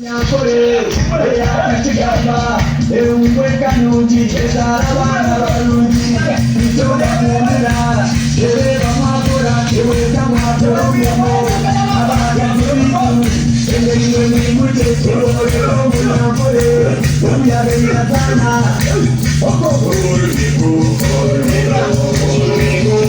Nyankore eya Kachigamba erungwa eka nungi ezaara abaana barungi Nikyo bakundira ereeba mwakora eweka mwakora omurimo Abagazi beitu engeri mwimukye eroreka Omunyankore obu yabaire azaana Orurimi orurimi orurimi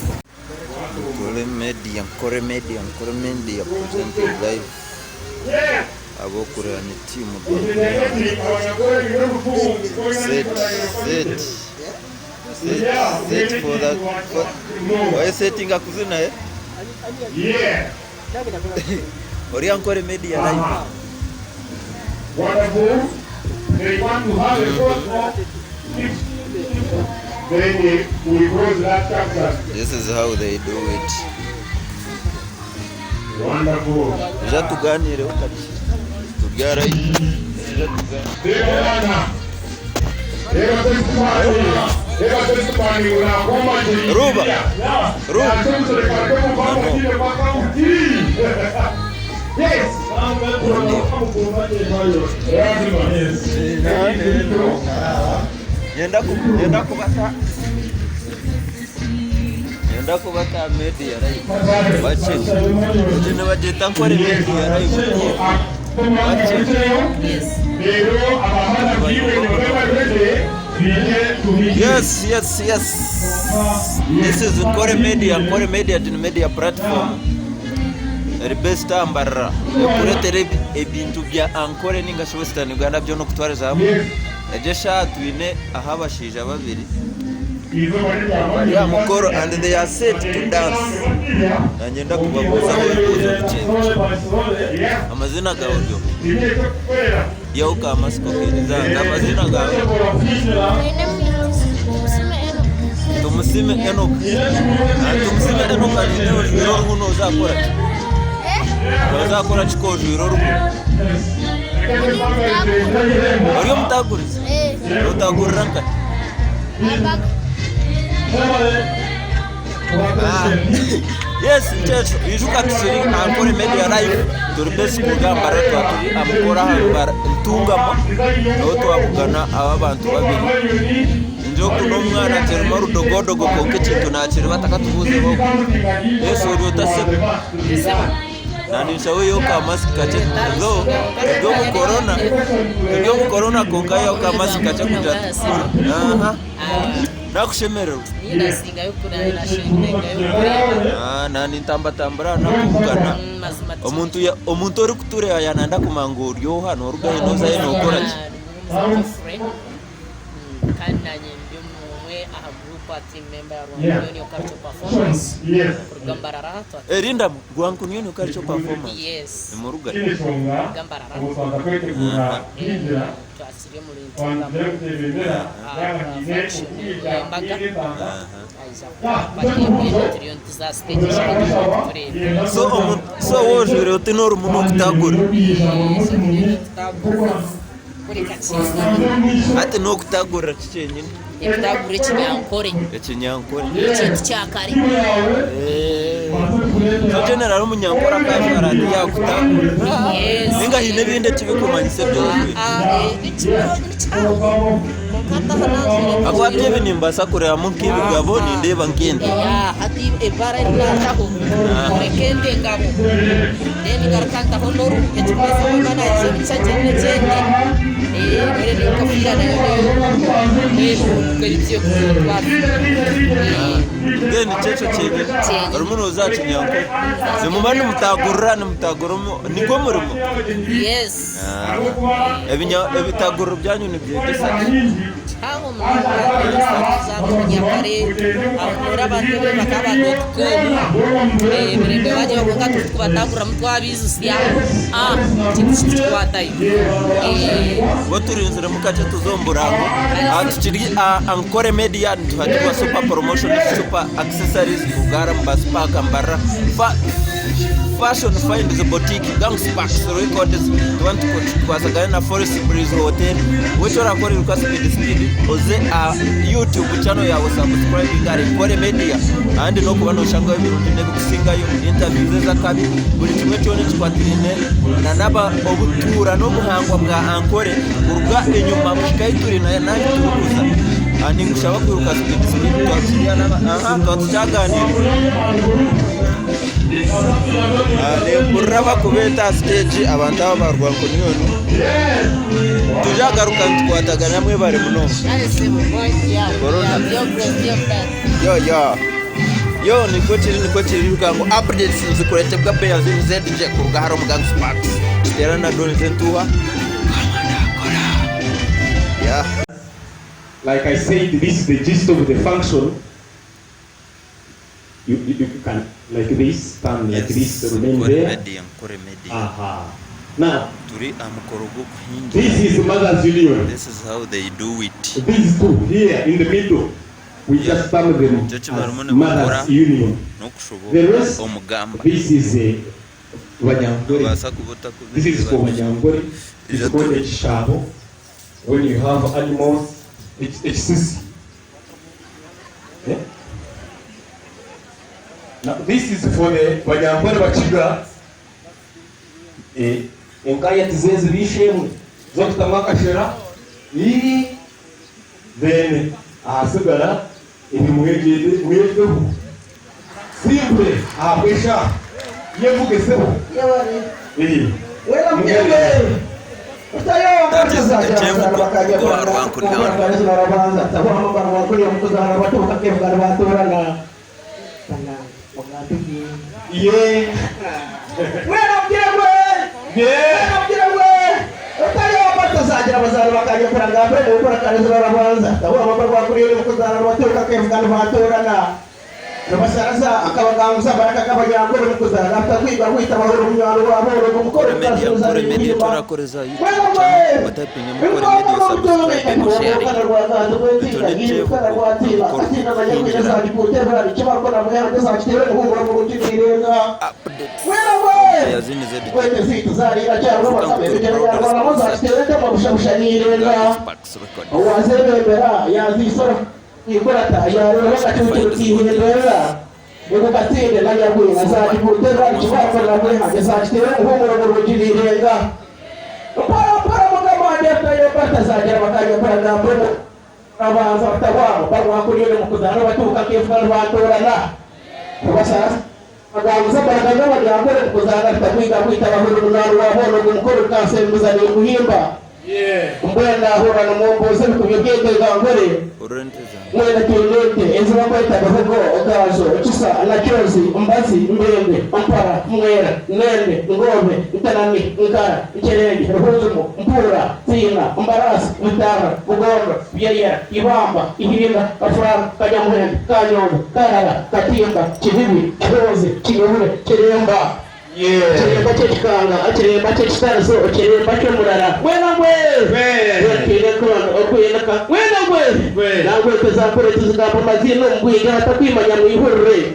Nkore media nkore media nkore media presenting live ab'okureba ni team set set set set for the for wayesetinga kuzina eh ori Ankore media live. This is how they do it. Ija tuganireho kakye. Turi aha live. Ija tuganire. Ruba. Ruba. Niinyenda kubata niinyenda kubata media live bakye. Egi nibagyeta Ankole media live TV. Bakye. Yes, yes, yes. This is Nkore Media, Nkore Media ni media platform. Eri based aha Mbarara. Ekureetera ebintu bya Ankole ninga shi Western Uganda byona okutwariza hamwe. Egi eshaaha twine aha abashaija babiri bari aha mukoro and they are set to dance. Nanye ndakubabuuzaho ebibuuzo bikye bikye. Amazina gaawe ori oha? Ihaho ka masiko keirize aha. Amazina gaawe? My name is Tumusime Enock. Tumusime Enock. Tumusime Enock aine ojwire oruhu nooza kukora ki? Nooza kukora ki ku ojwire oruhu? Ori omutagurizi? Otagurira nkahi? Embaga. Yes nikyo ijuka tukiri aha Nkore Media Live turi best kuruga aha Mbarara twaba turi aha mukoro aha Ntungamo niho twabugana aba abantu babiri ningira ogu n'omwana akirimu orudogodogo kwonka ekintu nakiriba atakatubuuzireho Yes ori ota sebo? Nanishaho ihaho ka mask kakye though turi omu corona turi omu corona kwonka ihaho ka mask kakye kugira tukure. Nakushemererwa. Ah, nintambatambura aha nakubugana. Omuntu ya- omuntu orikutureeba yaaba nayenda kumanya ngu ori oha, noruga hi, noza hi, nokora ki? Kandi nanye ndi omwe aha group aha team member ya Rwankunion Cultural Performance kuruga Mbarara. Eh, rindamu, Rwankunion Cultural Performance? Yes. Nimuruga hi? Kuruga Mbarara. Twakiri omuri Ntungamo function y'embaga aija kuba turiyo nituza aha stage tureebe. So omuntu so waaba ojwaire oti n'orimu n'okutagura? Turiyo nitutagurira kureka kingana. Hati n'okutagurira ki kyenyine? Ekitagurira ekinyankore. Ekinyankore. Ekintu kya kare. So generally omunyankore akajwara ati yakutagurira ninga haine ebindi ekibikumanyisa ebi ojwire? Ahakuba hati ebi nimbaasa kureebamu nk'ebigabo nindeeba nk'ente. Hati ebara eri nataho kureka ente engabo then ngaruka ntaho n'oruhu ekirikumanyisa ngu mba nagiza omu kisha ky'ente eky'ente reero enkofiira nayo Mbwenu nikyo ekyo kyenyine orimu nooza aha kinyankore nimuba nimutagurira nimutagurira nigwo murimo? Ebitaguriro byanyu nibyegyesa ki? Kihango munonga kuzaarwa omunyakare ahu abantu ebiro bakaba ba dot com emirembe bagira kwonka turikubataguriramu twabijutsya ekintu kitukikwatayo. Bo turinziremu kakye tuze omu burango. Aha tukiri aha Ankore Media nituhatirwa Super Promotion, Super Accessories, Ugara Mbazi Park, Mbarara. Fashion Finds Boutique, Gang Sparks Records, tuba nitukwasagana na Forest Breeze Hotel. We eki orakora iruka speed speed oze aha YouTube channel yawe osubscribinge ahari Nkore Media ahandi nokuba noshangayo ebirungi nebikusingayo, interviews ezakabi, buri kimwe kyona ekikwatiraine na naba obutuura n'obuhangwa bwa Ankore kuruga enyima kuhika ahi turi n'ahi turikuza. Ninkushaba kwiruka speed speed twaba tukyaganiira. Nimpurira barikubeeta aha siteegi abantu aba ba Rwankoni onu. Turyagaruka nitukwatagana mwebare munonga. Yo yo. Yo nikwo kiri nikwo kiri bivuga ngu updates nizikureetebwa Bears ZJ kuruga hare omu Gangs Parks. Kiteera na Don Zentuuha. Yeah. Like I said, this is the gist of the function. You, you, you can like this, stand like this, Yes, remain Nkore there. Media, Nkore Media. Aha. Now, Turi aha mukoro gw'okuhingira. this is Mother's Union. This is how they do it. These two here in the middle, we just term them Nikyo as eki barimu nibakora Mother's Union. n'okushoboka The rest, omugamba. this is a Banyankore. Nobaasa kuba This is for otakubireeba. Banyankore. It's Ija called turi. ekishaabo. When you have animals, it's ekisisi. Eh? Now, this is for the Banyankore Bakiga. Eh, enkaya tizezi bishemwe zokutamu akashera ii then ahasigara ebi mwegyete mweteho simple ahabw'eshaaha yevuge sebo Eh. That is ekyevugo kuba Rwankoni Ye. Nkore Media, Nkore Media torakoreza YouTube channel otapinge Nkore Media osubscribe osharinge. Ekyo n'ekyevugo omukoro gw'okuhingira. Updates from Yazini ZJ. Kuvuga ngu turi proud sponsor Gang Sparks Records. Orente zange. Mwena twine ente ezi barikweta Bihogo, Gaajo, Kisa, Nakyozi, Mbazi, Mbembe, Mpara, Mwera, Nende, Ngoobe, Ntanami, Nkara, Nkyerengye, Ruhunzumo, Mpuura, Ntiina, Mbaraasi, Butaara, Bugondo, Byeyera, Ibamba, Ihinda, Kafuranga, Kanyamuhendo, Kanyongo, Karara, Katimba, Kibibi, Kihoozi, Kinyebure, Kiremba. Kiremba ky'ekikanga, kiremba ky'ekitarizo, kiremba ky'omurara. Mwena gwe! Twine enkondo okwinuka. Mwena gwe! Nangwa ente za nkore tizigamba amaziina omu bwingi ahatakwimanya mwihurire.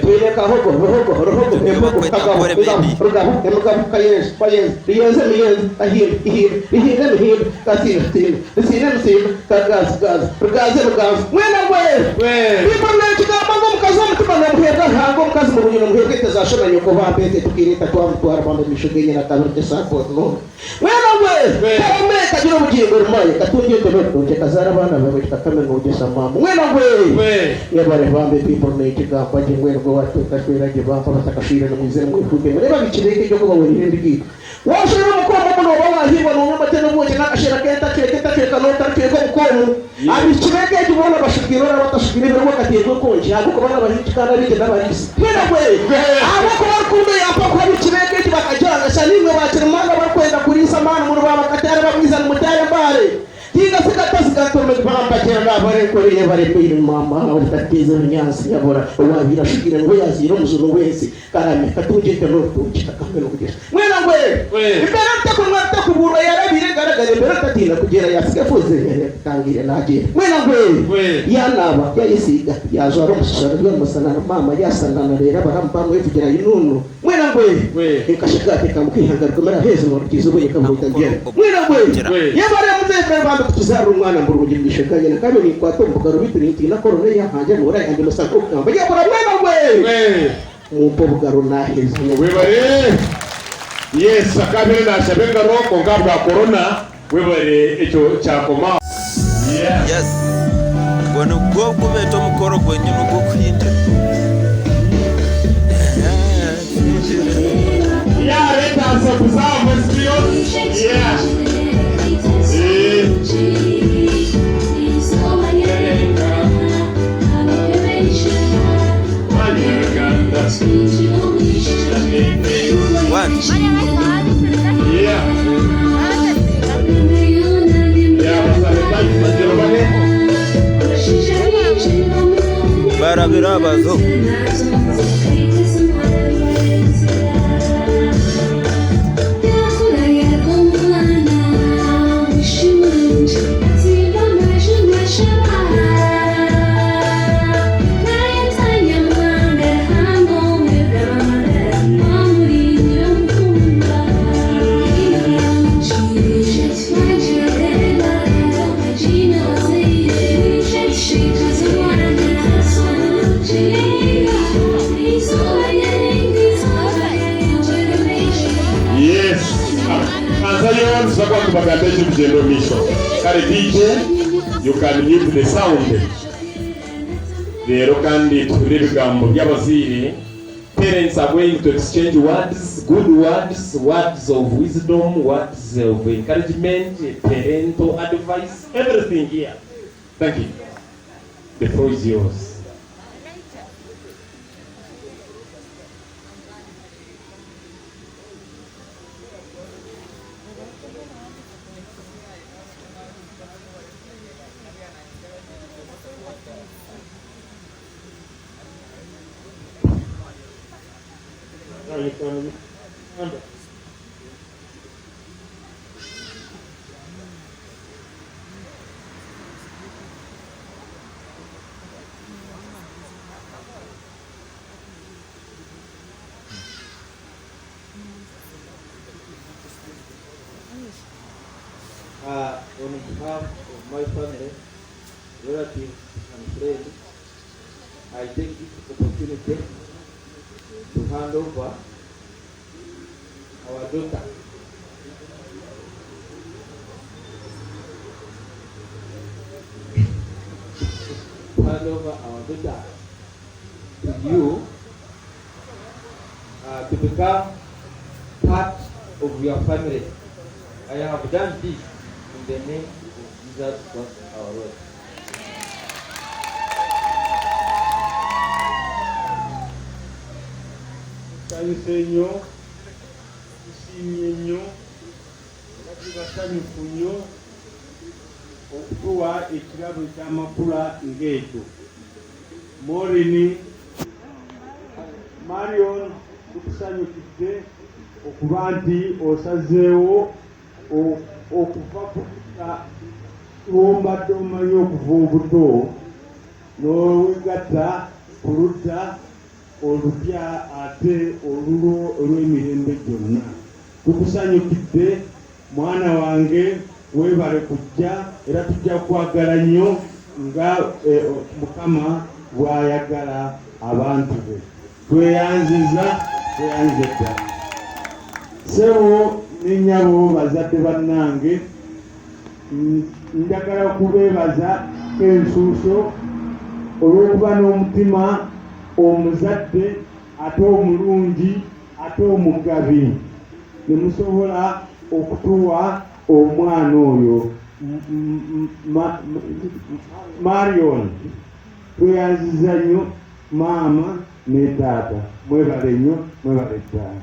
Twine Kahogo, Ruhogo, Ruhogo, Ebyo Embogo, bakweta Kagabo, Nkore Ngabo, Media. Rugabo, Emugabo, Kayenzi, Bayenzi, Ruyenzi, Miyenzi, Kahinda, Ihinda, Ihinda, Mihinda, Kasinda, Nsinda, Nsinda, Musinda, Kagazi, Gazi, Rugazi, Ruganzu. Mwena gwe! Baitu nekigamba ngu omukazi w'omutima nomuheebwa Ruhanga, omukazi murungi nomuheebwa ente za sho na nyoko bambi ente tukireeta twamutwara bambi omu maisho g'enyina kabiri tesakooti nonka. Mwena gwe! Karame kagira obugingo rumaye katunga ente n'orutookye kazaara abaana bawe kikakame nogyesa maama. Mwena gwe! Yebare bambi people nekigamba gye mbwenu gwe watuuka shwera gye bambi abatakashwire nimwije nimwefuke murebe abikireka eby'okubahurira ebi Waashwera omukomu ogu nooba waahiibwa noonywa amate n'obwoki n'akashera k'entakireka entakireka n'otarikireka omukomu. Abaishiki b'eka egi boona bashubwire oraba atashubwire ebiro bakateerwa enkongi ahabw'okuba n'abahingi kandi abaingi n'abariisa. Mbwenu gwe ahabw'okuba rukundo yampa kuha abaishiki b'eka egi bakagira ngu shana imwe ba kirimaani abarikwenda kuriisa amaani muri ba bakatare bamwiza nimutaare Mbale. Tinga. Sigata sigata bambagira nabara enkore yebaremeire mama obutateeza ebinyaatsi nyabura owabaire ashugaire niwe yazaire omujuni w'ensi karame katungye ente n'orutookye kakambe n'omugisha mwena ngwe embeera rutakunwa rutakubuurwa yarabiire ngaragara embeera rutatiina kugyera yasiga efuuzi yatangiire nagyenda mwena ngwe yanaaba yayesiiga yajwara omushusha ruri omu musana maama yasanana reero abaramu bamwevugira inunu Mwena ngwe nkashagaate kamuka eihanga rigomera aheeru norugiiza obwengye kabuhuta ngyera Mwena ngwe yebare muzeeyi kare bambi kutuzaarira omwana murungi mumaisho gangye nkabe ninkwata omu bugaro beitu nintiina korona eyahangya noora yandemesa nk'okugamba yebura Mwena ngwe mumpe obugaro naheza nyowe. Webare. Yes akabire nashaba engaro kwonka ahabwa corona webare ekyo kyakoma aho. Yes. Ogwo nigwo ogu beeta omukoro gwenyini ogw'okuhingira. Yeah let us observe experience. Yeah. Eh. One. Yeah. Yeah, basabe bahe. Barabira abazo. Yes. Anzayo tuzakuba tubagamba ekirikugyenda omu maisho. Kare DJ, you can mute the sound. Reero kandi tuhurire ebigambo by'abazaire. Parents are going to exchange words, good words, words of wisdom, words of encouragement, parental advice, everything here. Thank you. The floor is yours. On behalf of my family, relatives, and friends, I take this opportunity to hand over our daughter. To hand over our daughter to you to become part of your family. I have done this in the name of Jesus Christ our Lord. Tusanyuse nnyo, tusiimye nnyo era tuli basanyufu nnyo okutuwa ekirabo eky'amakula ng'ekyo. Maureen, Marion, tukusanyukidde okuba nti osazeewo okuva ku lw'ombadde omanyi okuva obuto n'owegatta ku ludda olupya ate olulwo olw'emirembe gyonna. Tukusanyukidde mwana wange, weebale kujja era tujja kukwagala nnyo nga Mukama bw'ayagala abantu be. Tweyanziza, tweyanzize ddala. Ssebo ne nnyabo bazadde bannange, njagala kubeebaza ensuuso olw'okuba n'omutima omuzadde ate omulungi ate omugabi ne musobola okutuwa omwana oyo Marion. Tweyanziza nnyo maama ne taata, mwebale nnyo, mwebale ddala.